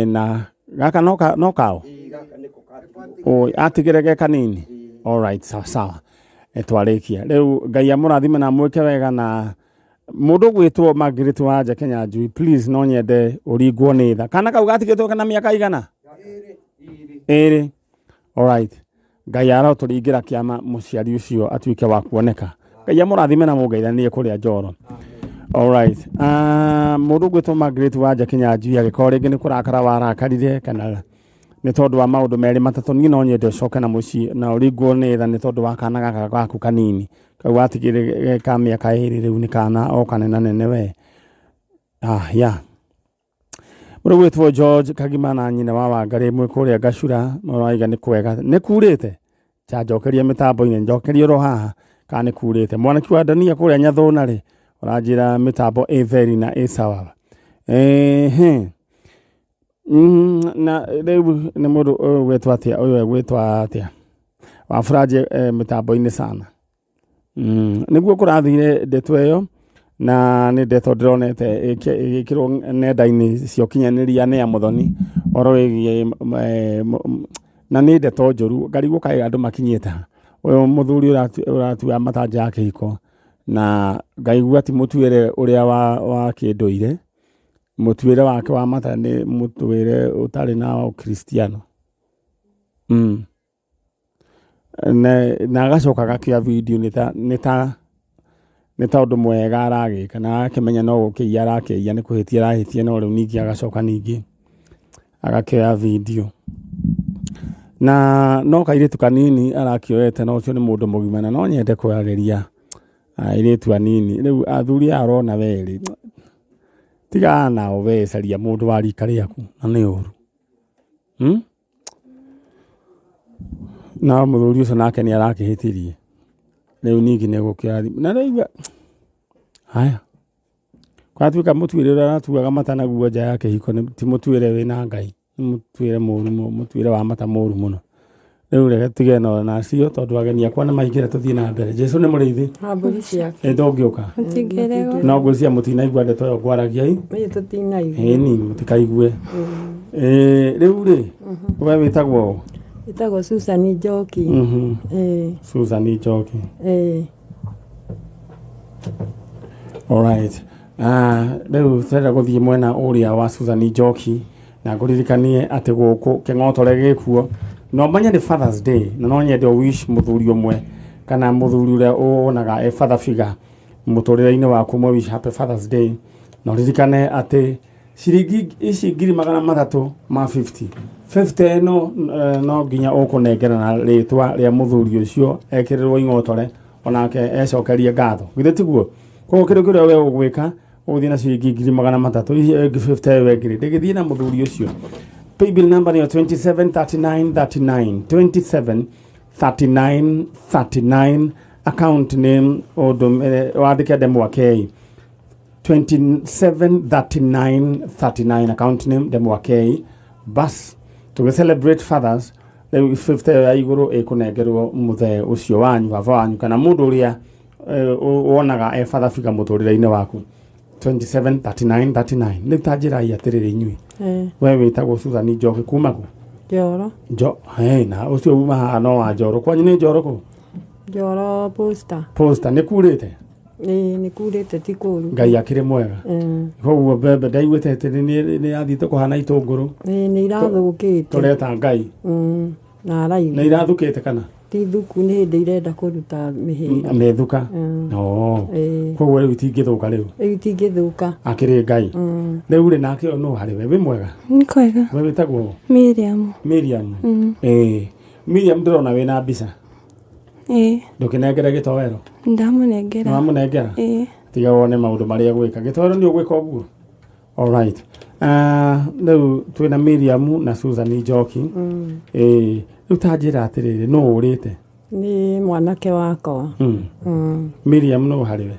Na gaka no no kao Oi, atigire ge kanini. Alright, sawa sawa. Twarĩkia rĩu. Ngai amũrathime na mwĩke wega. Na mũndũ ũgwĩtwo Margaret Wanja Kĩnyanjui, please, no nyende ũringwo nĩ tha. Kana kau gatigĩtwo kana mĩaka igana ĩrĩ. Alright, Ngai arotũringĩra kĩama, mũciari ũcio atuĩke wa kuoneka. Ngai amũrathime na mũngeithanie kũrĩa Njoro. Alright. Mũndũ ũgwĩtwo Margaret Wanja Kĩnyanjui, agĩkorwo rĩngĩ nĩ kũrakara warakarire kana nĩ tondũ wa maũndũ merĩ matatũ, niĩ no nyende ũcoke na mũciĩ na ũringwo nĩ tha nĩ tondũ wa kana gaka gaku kanini kau watigire ka mĩaka 2. Rĩu nĩ kana o kanenanene we. Ah, yeah. Mũndũ gwĩtwo George Kagima na nyina wa Wangarĩ mwĩ kũrĩa Gacura, mũraiga nĩ kwega, nĩ kurĩte. Njokeria mĩtambo-inĩ, njokeria oro haha kana nĩ kurĩte. Mwanaki wa Dania kũrĩa Nyathũna rĩ, ũranjĩra mĩtambo ĩ theri na ĩ sawa. Ehe. Na rĩu nĩ mũndũ ũyũ gwĩtwo atĩa? Ũyũ egwĩtwo atĩa? Wabũranjie mĩtambo-inĩ sana. Nĩguo kũrathire ndeto ĩyo, na nĩ ndeto ndĩronete ĩgĩkĩrwo nenda-inĩ cia ũkinyanĩria nĩ ya Mũthoni ũhoro wĩgiĩ na nĩ ndeto njũru. Ngarigwo kaĩ andũ makinyĩte ha. Ũyũ mũthuri ũratua mata nja ya kĩhiko, na ngaigua ti mũtuĩre ũrĩa wa kĩndũire. Mũtuĩre wake wa mata nĩ mũtuĩre ũtarĩ na ũkristiano. Na agacoka agakĩoya video nĩ ta ũndũ mwega aragĩka, na agakĩmenya no gũkĩiya arakĩiya, nĩ kũhĩtia arahĩtia, no rĩu ningĩ agacoka ningĩ agakĩoya video na no kairĩtu kanini arakĩoete, no ũcio nĩ mũndũ mũgima. Na no nyende kwarĩria airĩtu anini rĩu, athuri aya ũrona werĩ, tigana nao we, caria mũndũ wa rika rĩaku, na nĩ ũru, Na mũthuri ũcio nake nĩ arakĩhĩtirie, rĩu ningĩ nĩ gũkĩoya thimũ na rĩu haya kwatuĩka mũtuĩre ũrĩa aratuaga mata naguo nja ya kĩhiko ti mũtuĩre wĩna Ngai, nĩ mũtuĩre mũru, mũtuĩre wa mata mũru mũno. Rĩu reke tige no nacio tondũ ageni akwa nĩ maingĩra, tũthiĩ na mbere. Jesu nĩ mũrĩithi. Wa mbũri ciake. Ĩ ndũngĩũka? Mũtingĩrĩgwo. No ngwĩciria mũtinaigua ndeto ĩyo ngwaragia i. Ĩ, tũtinaigua. Ĩni mũtikaigue. Ĩ, rĩu rĩ, we wĩtagwo ũ? Ĩtagwo Susan Njoki. Ĩ. Susan Njoki. Ĩ. Alright. Rĩu tũrenda gũthiĩ mwena ũrĩa wa Susan Njoki, na ngũririkanie atĩ gũkũ kĩng'otore gĩkuo no manye nĩ Fathers Day, na no nyende wish mũthuri ũmwe kana mũthuri ũrĩa wonaga e father figure mũtũrĩre-inĩ waku, mwe wish happy Fathers Day. Na ũririkane atĩ ciringi ici 350 50 50 ĩno no nginya ũkũnengera na rĩtwa rĩa mũthuri ũcio ekĩrĩrwo ing'otore onake ecokerie ngatho, githĩ tiguo? Koguo kĩndũ kĩrĩa we ũgwĩka, ũgũthiĩ na ciringi 300,000 ici ĩngĩ 50 ĩyo ĩngĩ ndĩgĩthiĩ na mũthuri ũcio. Paybill number nĩyo 273939, 27 39 39. Account name ũndũmĩre wandĩke Ndemwa K. 27 39 39, account name Ndemwa K. Bas, tũgĩ celebrate fathers rĩu, 50 ĩyo ya igũrũ ĩkũnengerwo mũthee ũcio wanyu, baba wanyu, kana mũndũ ũrĩa wonaga e father figure mũtũrĩre-inĩ waku. 27 39 39. Rĩu ta njĩrai atĩrĩrĩ inyuĩ, we wĩtagwo Susan Njoki kuma kũ? Njoro. Njo hey, na ũcio uma haha no wa Njoro, kwanyu nĩ Njoro kũ? Njoro Posta. Posta. Nĩ kurĩte? Ĩ, nĩ kurĩte, ti kũru. Ngai akĩrĩ mwega. Koguo mbembe ndaiguĩte atĩ nĩ yathiĩte kũhana itũngũrũ. Ĩ, nĩ irathũkĩte. Tũreta Ngai. Na araigua. Nĩ irathukĩte kana? Ti thuku, nĩ hĩndĩ irenda kũruta mĩhĩra. Mĩthuka. Oh. Ĩ. Koguo rĩu itingĩthũka rĩu? Rĩu itingĩthũka. Akĩrĩ Ngai. Rĩu rĩ, nake ũyũ nũ harĩ we? Wĩ mwega? Nĩ kwega. We wĩtagwo ũ? Miriam. Miriam. Ĩĩ, Miriam, ndĩrona wĩna mbica. Ĩĩ. Ndũkĩnengere gĩtoero. Ndamũnengera. Nĩwamũnengera? Ĩĩ. Tiga wone maũndũ marĩa gwĩka gĩtoero nĩ ũgwĩka ũguo. Alright. Rĩu twĩna Miriam na Susan Njoki. Ĩĩ, rĩu ta njĩra atĩrĩrĩ, nũ ũrĩte? Nĩ mwanake wakwa. Miriam nũ harĩ we?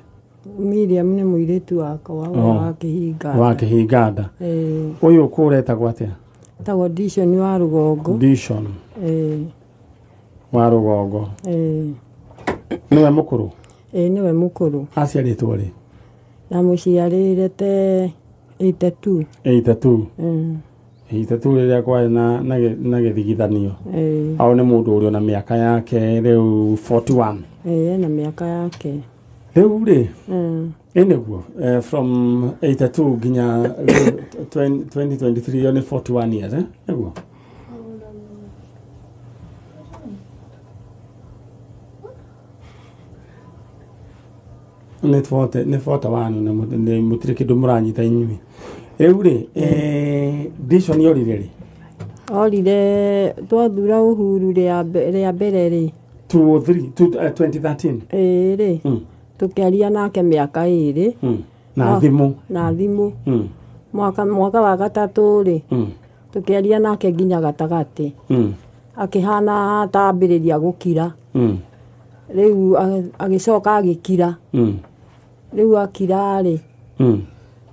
Miriam nĩ mũirĩtu wakwa ũrĩa Oh. wa kĩhinga. Wa kĩhinga nda. Ĩĩ. Ũyũ kũretagwo atĩa? Etagwo Dishon wa Rũgongo. Dishon. Ĩĩ. Wa Rũgongo. Ĩĩ. Nĩwe mũkũrũ? Ĩĩ, nĩwe mũkũrũ. Aciarĩtwo rĩ? Ndamũciarĩire te 82. 82. Mm. 82 rĩrĩa kwarĩ na gĩthigithanio. Ĩĩ. Au nĩ mũndũ ũrĩ ona mĩaka yake rĩu 41. Ĩĩ, ena mĩaka yake. Rĩu rĩ, ĩ nĩguo from 82 nginya rĩu 2023 ĩyo nĩ 41 years, eh? Nĩguo. Nĩ 40, nĩ 41 na nĩ mũtirĩ kĩndũ mũranyita inyuĩ. Rĩu rĩ, Dishon yorire rĩ? Orire twathura Uhuru rĩa mbere rĩ. 203, 2013. Ĩĩ rĩ. Tũkĩaria nake mĩaka ĩrĩ. Na thimũ. Na thimũ. Mwaka wa gatatũ rĩ. Tũkĩaria nake nginya gatagatĩ. Akĩhana ta ambĩrĩria gũkira. Rĩu agĩcoka agĩkira. Rĩu akira rĩ.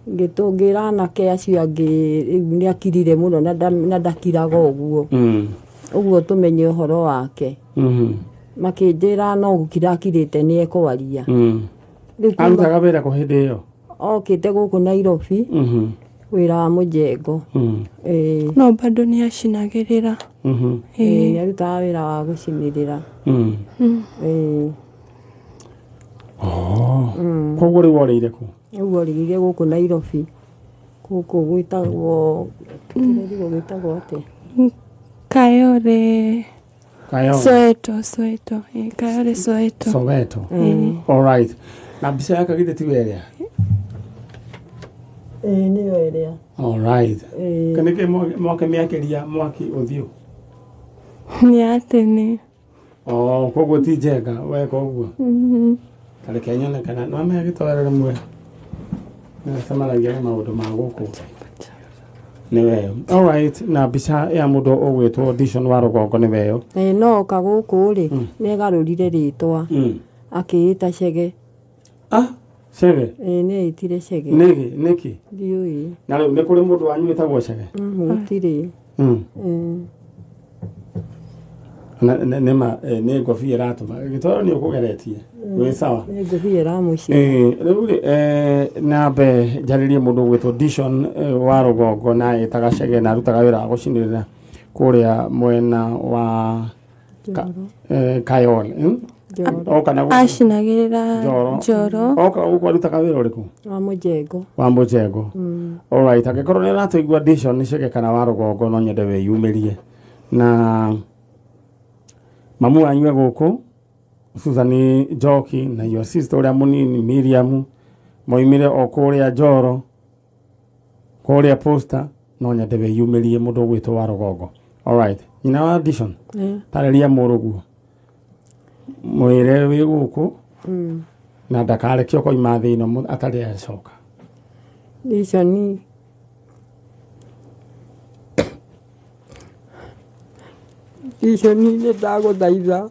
Ngĩtũngĩra anake acio angĩ rĩu nĩ akirire mũno na ndakiraga ũguo. Ũguo tũmenye ũhoro wake. Makĩnjĩra no gũkira akirĩte nĩ ekwaria. Rĩu kuma Arutaga wĩra kũ hĩndĩ ĩyo? Okĩte gũkũ Nairobi. Wĩra wa mũjengo. Ĩĩ. No bado nĩ acinagĩrĩra. Ĩĩ, nĩ arutaga wĩra wa gũcinĩrĩra. Ĩĩ. Oh. Koguo rĩu orĩire kũ? Rĩu orĩire gũkũ Nairobi. Gũkũ gwĩtagwo, kĩrĩa gwĩtagwo atĩa? Kayore. Kayore. Soweto, Soweto. Ĩĩ, Kayore Soweto. Soweto. All right. Na mbica yake githĩ tiwe ĩrĩa? Ĩĩ, nĩyo ĩrĩa. All right. Ĩĩ. Nĩkĩ mwakĩmĩakĩria mwaki ũthiũ? Nĩ ya tene. Oh, koguo ti njenga weka ũguo. Ta reke nyone kana no menya gĩtoero rĩmwe. Nĩcemanagia na maũndũ ma gũkũ. Nĩ weyo. All right, na mbica ya mũndũ ũgwĩtwo Dishon wa Rũgongo nĩ weyo. Ĩĩ, no oka gũkũ rĩ, nĩ egarũrire rĩtwa. Akĩĩta Chege. Ah, Chege? Ĩĩ, nĩ eĩtire Chege. Nĩkĩ? Nĩkĩ? Ndiũĩ. Na rĩu nĩ kũrĩ mũndũ wanyu wĩtagwo Chege? Gũtirĩ. Nĩ ma, nĩ ngobia ĩratũma. Gĩtoero nĩ ũkũgeretie. Wĩ sawa? Nĩ ngobia ĩramũcina. Rĩu rĩ, nambe njarĩrie mũndũ ũgwĩtwo Dishon wa Rũgongo na ĩtaga Chege na arutaga wĩra wa gũcinĩrĩra kũrĩa mwena wa Kayole. Njoro. Oka na gũkũ. Acinagĩrĩra Njoro. Njoro. Oka gũkũ arutaga wĩra ũrĩkũ? Wa mũjengo. Wa mũjengo. All right, angĩkorwo nĩ ũratũigua Dishon Chege kana wa Rũgongo no nyende wĩyumĩrie. Na mamu wanyu e gũkũ Susan Njoki na your sister ũrĩa mũnini Miriam moimire o kũrĩa Njoro kũrĩa Posta, no nyende wĩyumĩrie mũndũ ũgwĩtwo wa Rũgongo. All right, nyina wa Dishon, tarĩria mũrũguo mwĩre wĩ gũkũ na ndakareke ũkoima thĩ ĩno atarĩ acoka. Dishon Dishon nĩ ndagũthaitha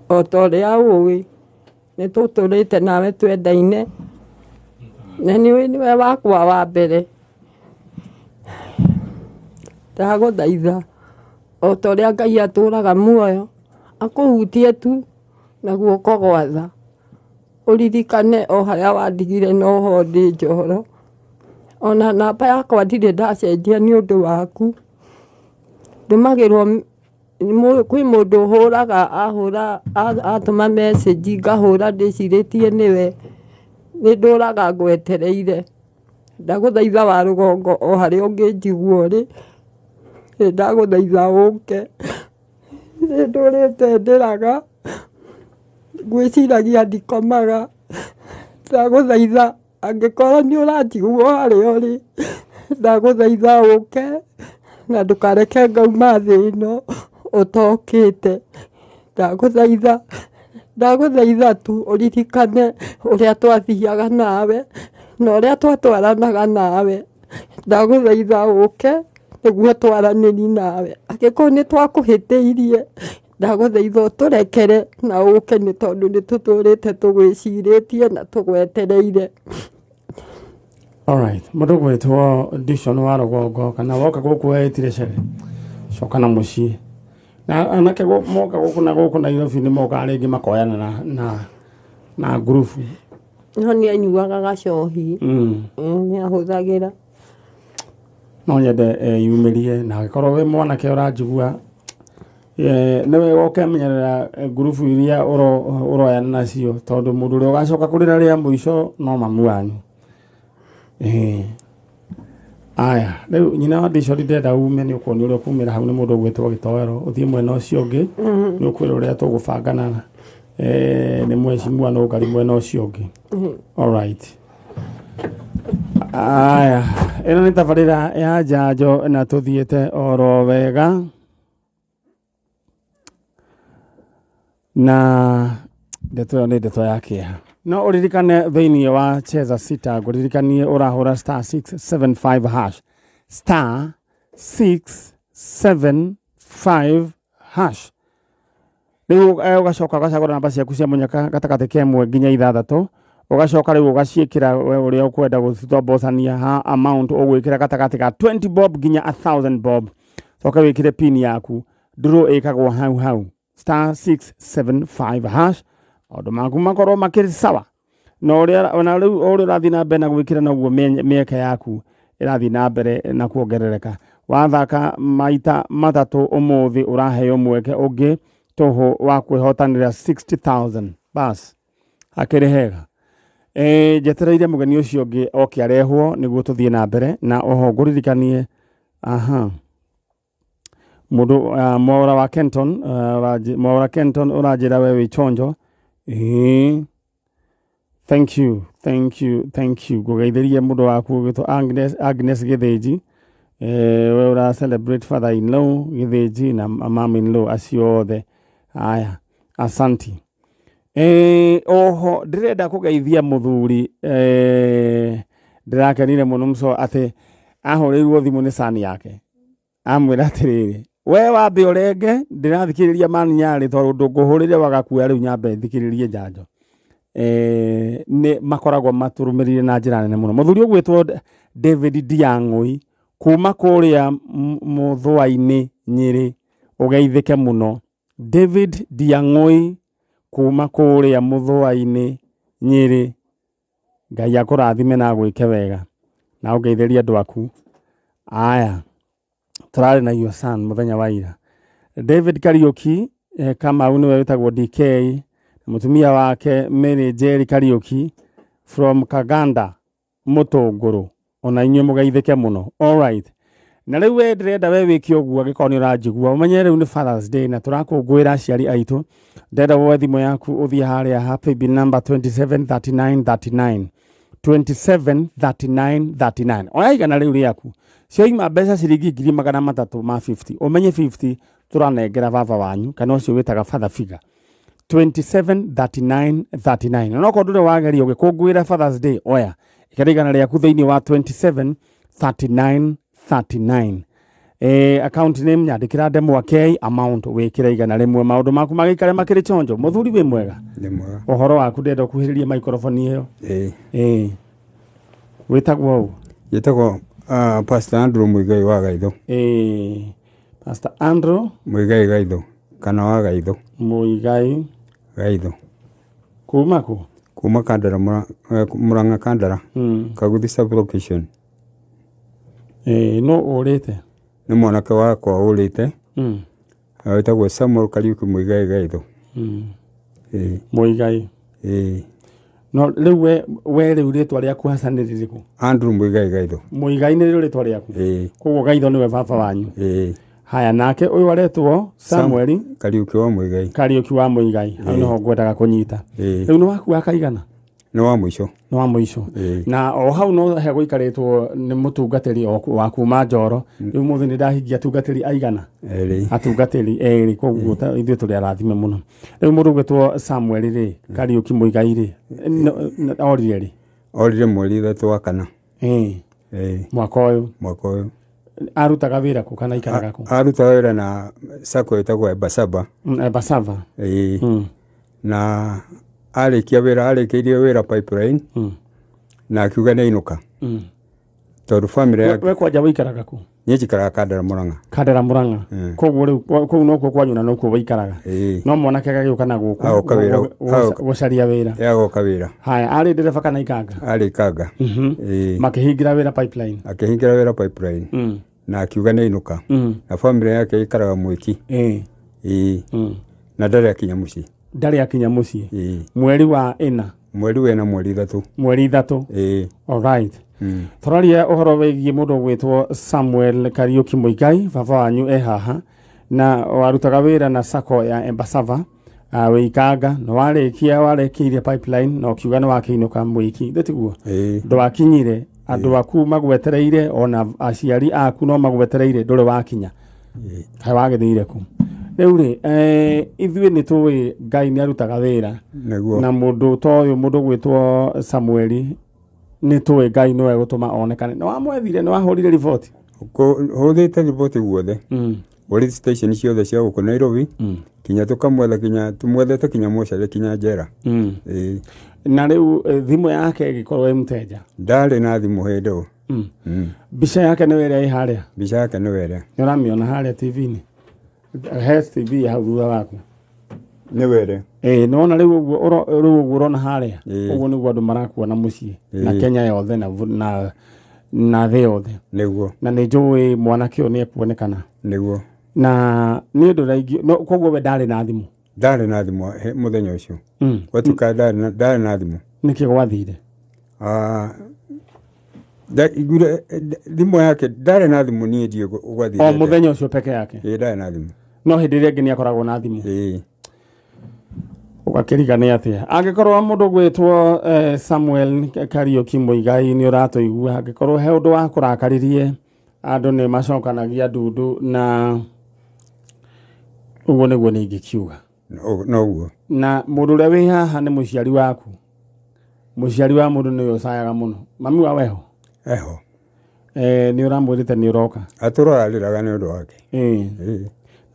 o ta ũrĩa ũĩ nĩ tũtũrĩte nawe twendaine na nĩũĩ nĩwe wakwa wa mbere. Ndagũthaitha o ta ũrĩa Ngai atũraga muoyo akũhutie tu na guoko gwa tha, ũririkane o harĩa wandigire noho ndĩ Njoro. Ona namba yakwa ndirĩ ndacenjia nĩ ũndũ waku. Ndũmagĩrwo kwĩ mũndũ ũhũraga ahũra atũma message ngahũra ndĩcirĩtie nĩwe, nĩ ndũraga ngwetereire. Ndagũthaitha wa Rũgongo o harĩa ũngĩnjigua ũrĩ, nĩ ndagũthaitha ũke. Nĩ ndũrĩte ndĩraga, ngwĩciragia ndikomaga. Ndagũthaitha angĩkorwo nĩ ũranjigua o harĩa ũrĩ, ndagũthaitha ũke na ndũkareke ngauma thĩ ĩno ũtokĩte. Ndagũthaitha, ndagũthaitha tu ũririkane ũrĩa twathiaga nawe na ũrĩa twatwaranaga nawe. Ndagũthaitha ũke nĩguo twaranĩrie nawe. Angĩkorwo nĩ twakũhĩtĩirie, ndagũthaitha ũtũrekere na ũke nĩ tondũ nĩ tũtũrĩte tũgwĩcirĩtie na tũgwetereire. All right, mũndũ ũgwĩtwo Dishon wa Rũgongo kana woka gũkũ wetire Chege, coka na mũciĩ. Na anake moka gũkũ na gũkũ Nairobi nĩ mokaga rĩngĩ makoyana na ngurubu. No nĩ anyuaga gacohi. Nĩ ahũthagĩra. No nyende eyumĩrie, na angĩkorwo wĩ mwanake ũranjigua, nĩ wega ũkemenyerera ngurubu iria ũroyana nacio, tondũ mũndũ ũrĩa ũgacoka kũrĩra rĩa mũico no mamu wanyu. Aya, rĩu nyina wa Dishon ndĩrenda ume, nĩ ũkuonio ũrĩa ũkumĩra hau nĩ mũndũ ũgwĩtwo Gĩtoero, ũthiĩ mwena ũcio ũngĩ, nĩ ũkwĩrwo ũrĩa tũgũbangana nĩ mheshimiwa Nũngari mwena ũcio ũngĩ. Alright. Aya, ĩno nĩ tabarĩra ya njanjo na tũthiĩte oro wega. Na ndeto ĩyo nĩ ndeto ya kĩeha. No ũririkane thĩinĩ wa Cheza Sita, ngũririkanie ũrahũra star 675 hash. Star 675 hash. Rĩu ũgacoka ũgacagũra namba ciaku cia mũnyaka gatagatĩ ka 1 nginya 6, ũgacoka rĩu ũgaciĩkĩra we ũrĩa ũkwenda gũcitombocania ha amount ũgwĩkĩra gatagatĩ ka 20 bob nginya 1000 bob. Coka wĩkĩre pin yaku, draw ĩkagwo hau hau. Star 675 hash. Maũndũ maku makorwo makĩrĩ sawa. Na ũrĩa ona rĩu ũrĩa ũrathiĩ na mbere na gwĩkĩra noguo mĩeke yaku ĩrathiĩ na mbere na kuongerereka. Wathaka maita 3 ũmũthĩ ũraheo mweke ũngĩ tũhũ wa kwĩhotanĩra 60,000. Bas, hakĩrĩ hega. Njetereire mũgeni ũcio ũngĩ oke arehwo nĩguo tũthiĩ na mbere na oho ngũririkanie. Aha. Mũndũ Mwaura wa Kenton, Mwaura Kenton ũranjĩra we wĩ chonjo. Thank you, thank you, thank you. Ngũgeithĩrie mũndũ waku ũgwĩtwo Agnes Gĩthĩnji. We ũra celebrate father in law Gĩthĩnji na mom in law acio othe. Aya, asanti. Oho ndĩrenda kũgeithia mũthuri, ndĩrakenire mũno mũco atĩ ahũrĩirwo thimũ nĩ sani yake. Amwĩra atĩrĩrĩ, we wambe ũrenge, ndĩrathikĩrĩria mani nyarĩ tondũ ndũngũhũrĩre wagakuoya rĩu nyambe thikĩrĩrie njanjo. Nĩ makoragwo matũrũmĩrĩire na njĩra nene mũno. Mũthuri ũgwĩtwo David Ndiang'ũi kuma kũrĩa Mũthũa-inĩ Nyĩrĩ, ũgeithĩke mũno. David Ndiang'ũi kuma kũrĩa Mũthũa-inĩ Nyĩrĩ, Ngai akũrathime na agwĩke wega na ũgeithĩrie andũ aku. Aya, tũrarĩ na your son mũthenya wa ira. David Kariuki, Kamau nĩwe wĩtagwo DK, mũtumia wake Mary Njeri Kariuki from Kaganda Mũtũngũrũ, ona inyuĩ mũgeithĩke mũno. Alright. Na rĩu we ndĩrenda we wĩke ũguo angĩkorwo nĩ ũranjigua, ũmenye rĩu nĩ Father's Day na tũrakũngũĩra aciari aitũ. Ndĩrenda woe thimũ yaku ũthiĩ harĩa ha paybill number 273939. 273939. Oya igana rĩu rĩaku. Cioima mbeca ciringi 350. Ũmenye 50 tũranengera baba wanyu kana ũcio wĩtaga father figure. 273939. Na okorwo ndũrĩ wageria ũgĩkũngũĩra Father's Day, oya ĩkĩra igana rĩaku thĩinĩ wa 273939. Account name nyandĩkĩra Ndemwa K, amount wĩkĩre 100, maũndũ maku magĩikare makĩrĩ chonjo. Mũthuri wĩ mwega? Nĩ mwega. Ũhoro waku ndĩrenda ũkuhĩrĩrie microphone ĩyo. Wĩtagwo ũ? Njĩtagwo Pastor Andrew Muigai wa Gaitho. Pastor Andrew Muigai Gaitho kana wa Gaitho. Muigai Gaitho. Kuma kũ? Kuma Kandara, Murang'a Kandara. Kaguthi sub location. No ũrĩte? Nĩ mwanake wakwa ũrĩte. Wĩtagwo Samuel Kariuki Muigai Gaitho. Muigai. No rĩu we rĩu rĩtwa rĩaku hasa nĩ rĩrĩkũ? Andrew Muigai Gaitho. Muigai nĩ rĩo rĩtwa rĩaku? Koguo Gaitho nĩwe baba wanyu. Haya, nake ũyũ aretwo Samuel Kariuki wa Muigai. Kariuki wa Muigai. Hau nĩho ngwendaga kũnyita. Rĩu nĩ waku wa kaigana? Nĩ wa mũico. Nĩ wa mũico. Na o hau no he gũikarĩtwo nĩ mũtungatĩri wa kuma Njoro. Rĩu mũthĩ nĩ ndahingia atungatĩri aigana? Erĩ. Atungatĩri erĩ, koguo ithuĩ tũrĩ arathime mũno. Rĩu mũndũ ũgwĩtwo Samuel rĩ, Kariuki Muigai rĩ, orire rĩ? Orire mweri 3 wa 4. Mwaka ũyũ? Mwaka ũyũ. Arutaga wĩra kũ kana aikaraga kũ? Arutaga wĩra na sacco ĩtagwo Embasava. Embasava. Na arĩkia wĩra, arĩkĩirie wĩra pipeline. Na akiuga nĩ ainũka. Tondũ bamĩrĩ yake We kwanja wĩikaraga kũ? Niĩ njikaraga Kandara Mũrang'a. Kandara Mũrang'a. Koguo rĩu kũu nokuo kwanyu na nokuo wĩikaraga. Ĩĩ. No mwanake agagĩũka na gũkũ Agoka wĩra. Gũcaria wĩra. Ĩ, agoka wĩra. Haya, arĩ ndereba kana ikanga? Arĩ ikanga. Ĩĩ. Makĩhingĩra wĩra Pipeline. Akĩhingĩra wĩra Pipeline. Na akiuga nĩ ainũka. Na bamĩrĩ yake ĩikaraga Mwĩki. Ĩĩ. Na ndarĩ akinya mũciĩ. Ndarĩ akinya mũciĩ. Ĩĩ. Mweri wa ĩna. Mweri wa ĩna mweri 3. Mweri 3. Ĩĩ. All right. Tũraria ũhoro wĩgiĩ mũndũ ũgwĩtwo Samuel Kariũki Mũigai, baba wanyu e haha, na warutaga wĩra na sacco ya Embasava, wĩ Ikanga, na warĩkĩirie Pipeline na ũkiuga nĩ wakĩinũka Mwĩki, thĩ tiguo? Ĩĩ. Ndwakinyire, andũ aku magwetereire, ona aciari aku no magwetereire, ndũrĩ wakinya. Kaĩ wagĩthire kũ? Rĩu rĩ, ithuĩ nĩ tũĩ Ngai nĩ arutaga wĩra. Nĩguo. Na mũndũ ta ũyũ, mũndũ ũgwĩtwo Samueli, nĩ tũĩ Ngai nĩwe gũtũma onekane. Nĩ wamwethire, nĩ wahũrire riboti? Hũthĩte riboti guothe. Police station ciothe cia gũkũ Nairobi. Kinya tũkamwetha, kinya tũmwethete kinya mocarĩ, kinya njera. Ĩĩ. Na rĩu thimũ yake ĩgĩkorwo ĩ mteja? Ndarĩ na thimũ hĩndĩ ĩyo. Mbica yake nĩwe ĩrĩa ĩ harĩa? Mbica yake nĩwe ĩrĩa. Nĩ ũramĩona harĩa T V-inĩ? He TV hau thutha waku. Nĩwe ĩrĩa. Ĩĩ, nĩwona rĩu ũguo rĩu ũguo ũrona harĩa? Ĩĩ. Ũguo nĩguo andũ marakuona mũciĩ. Na Ĩĩ. Kenya yothe na thĩ yothe. Nĩguo. Na nĩ njũĩ mwanake ũyũ nĩ ekuonekana. Nĩguo. Na nĩ ũndũ raingĩ, no, koguo we ndarĩ na thimũ? Ndarĩ na thimũ mũthenya ũcio. Gwatuĩka ndarĩ na thimũ. Nĩkĩ gwathire? Iguire, thimũ yake, ndarĩ na thimũ niĩ ndiĩ gwathire O atĩa. mũthenya ũcio peke yake? Ĩĩ, ndarĩ na thimũ. No hĩndĩ ĩrĩa ĩngĩ nĩ akoragwo na thimũ? Ĩĩ. Ũgakĩriga nĩ atĩa? Angĩkorwo mũndũ ũgwĩtwo Samuel Kariũki Mũigai nĩ ũratũigua, angĩkorwo he ũndũ wa kũrakaririe, andũ nĩ macokanagia ndundu na ũguo nĩguo niĩ ingĩkiuga. Noguo. Na mũndũ ũrĩa wĩ haha nĩ mũciari waku. Mũciari wa mũndũ nĩwe ũcayaga mũno. Mami wa weho? Eho. Nĩ ũramwĩrĩte nĩ ũroka? Atũraga arĩraga nĩ ũndũ wake. Ĩĩ. Ĩĩ.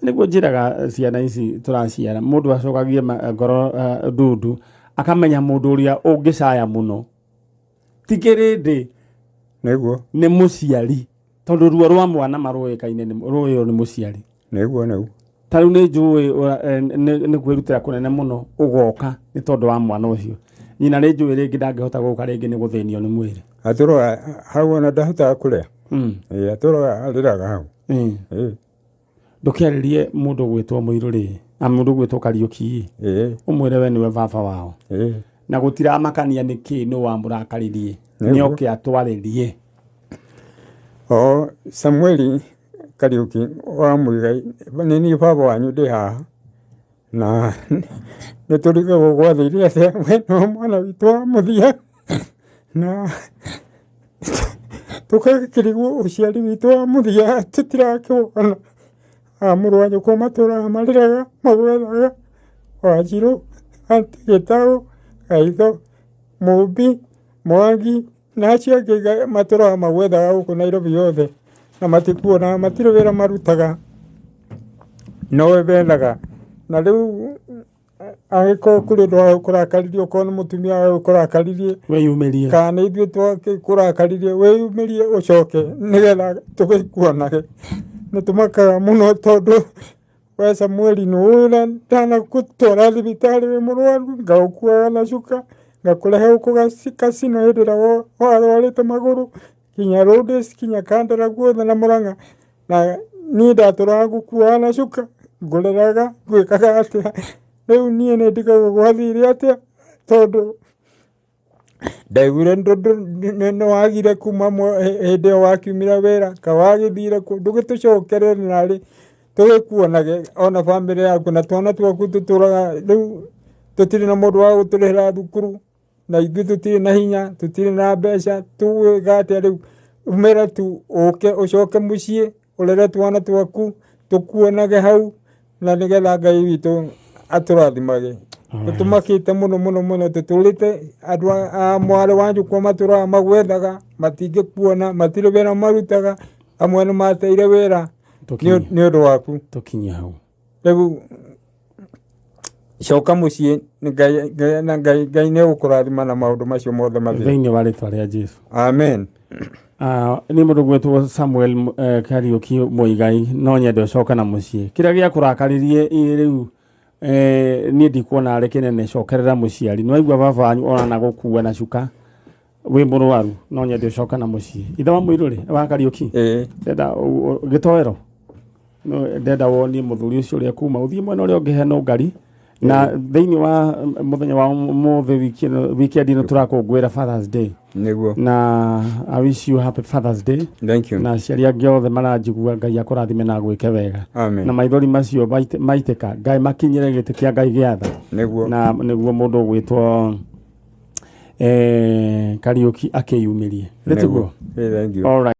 Nĩguo njĩraga ciana ici tũraciara, mũndũ acokagie ngoro ndundu, akamenya mũndũ ũrĩa ũngĩcaya mũno. Ti kĩrĩndĩ. Nĩguo. Nĩ mũciari. Tondũ ruo rwa mwana marũĩkaine nĩ rũĩo nĩ mũciari. Nĩguo, nĩguo. Ta rĩu nĩ njũĩ nĩ kwĩrutĩra kũnene mũno ũgoka nĩ tondũ wa mwana ũcio. Nyina nĩ njũĩ rĩngĩ ndangĩhota gũka rĩngĩ nĩ gũthĩnio nĩ mwĩrĩ. Atũraga hau ona ndahotaga kũrĩa. Ĩĩ, atũraga arĩraga hau. Ĩĩ. Ndũkĩarĩrie mũndũ ũgwĩtwo Mũirũ rĩ, na mũndũ ũgwĩtwo Kariũki rĩ. Ĩĩ. Ũmwĩre we nĩwe baba wao. Ĩĩ. Na gũtiramakania nĩ kĩ nĩ wamũrakaririe. Nĩguo. Nĩ oke atwarĩrie. O Samueli Kariũki wa Mũigai, nĩ niĩ baba wanyu ndĩ haha. Na nĩ tũrigagwo gwathire atĩa, we no mwana witũ wa mũthia. Na tũgakĩrigwo ũciari witũ wa mũthia tũtirakĩwona. A mũrũ wa nyũkwa matũraga marĩraga, magwethaga, Wanjirũ, Aunty Gĩtaũ, Gaitho, Mũmbi, Mwangi, na acio angĩ matũraga magwethaga gũkũ Nairobi yothe, na matikuonaga, matirĩ wĩra marutaga, nowe bethaga. Na rĩu angĩkorwo kũrĩ ũndũ wa kũrakaririe, okorwo nĩ mũtumia wa kũrakaririe, Wĩyumĩrie. kana nĩ ithuĩ twakũrakaririe, wĩyumĩrie ũcoke nĩgetha tũgĩkuonage. Nĩ tũmakaga mũno tondũ we Samueli nĩ ũĩ ũrĩa ndanagũtwara thibitarĩ wĩ mũrwaru, ngagũkuaga na cuka, ngakũrehe gũkũ Casino hĩndĩ ĩrĩa warwarĩte magũrũ, kinya Rhodes, kinya Kandara guothe na Murang'a. Na niĩ ndatũraga ngũkuaga na cuka, ngũreraga, ngwĩkaga atĩa. Rĩu niĩ nĩ ndigagwo gwathire atĩa, tondũ ndaiguire nĩ wagire kuma hĩndĩ ĩyo wakiumire wĩra, ka wagĩthire kũ, ndũgĩtũcokerere narĩ tũgĩkuonage ona bamĩrĩ yaku na twana twaku tũtũraga rĩu tũtirĩ na mũndũ wa gũtũrĩhĩra thukuru, na ithuĩ tũtirĩ na hinya, tũtirĩ na mbeca, tũgwĩka atĩa rĩu? Umĩra tu ũke ũcoke mũciĩ ũrere twana twaku tũkuonage hau, na nĩgetha Ngai witũ atũrathimage. Tũtũmakĩte mũno mũno mũno, tũtũrĩte andũ a mwarĩ wa nyũkwa matũraga magwethaga, matingĩkuona, matirĩ wĩra marutaga, amwe nĩ mateire wĩra nĩ ũndũ waku. Tũkinye hau. Rĩu coka mũciĩ, nĩ Ngai, Ngai, na Ngai, Ngai nĩ egũkũrathima na maũndũ macio mothe mathire. Thĩinĩ wa rĩtwa rĩa Jesũ. Amen. Nĩ mũndũ gwĩtwo Samuel Kariũki Mũigai, no nyende ũcoke na mũciĩ. Kĩrĩa gĩa kũrakaririe rĩu niĩ ndikuona arĩ kĩnene, cokerera mũciari. Nĩ waigua baba wanyu ona na gũkua na cuka wĩ mũrwaru, no nyende ũcoke na mũciĩ. Ithe wa mũirũ rĩ, wa Kariũki, ndenda gĩtoero, no ndenda wonie mũthuri ũcio ũrĩa kuma ũthiĩ mwena ũrĩa ũngĩ hena ũngari na thĩinĩ wa mũthenya wa ũmũthĩ, wiki ĩno, weekend ĩno tũrakũngũĩra Father's Day. Nĩguo. Na I wish you happy Father's Day. Thank you. Na aciari angĩ othe maranjigua, Ngai akũrathime na agwĩke wega. Amen. Na maithori macio maitĩka, Ngai makinyĩre gĩtĩ kĩa Ngai gĩa tha. Nĩguo. Na nĩguo mũndũ ũgwĩtwo Kariũki akĩyumĩrie. Githĩ tiguo? Nĩguo. Thank you. All right.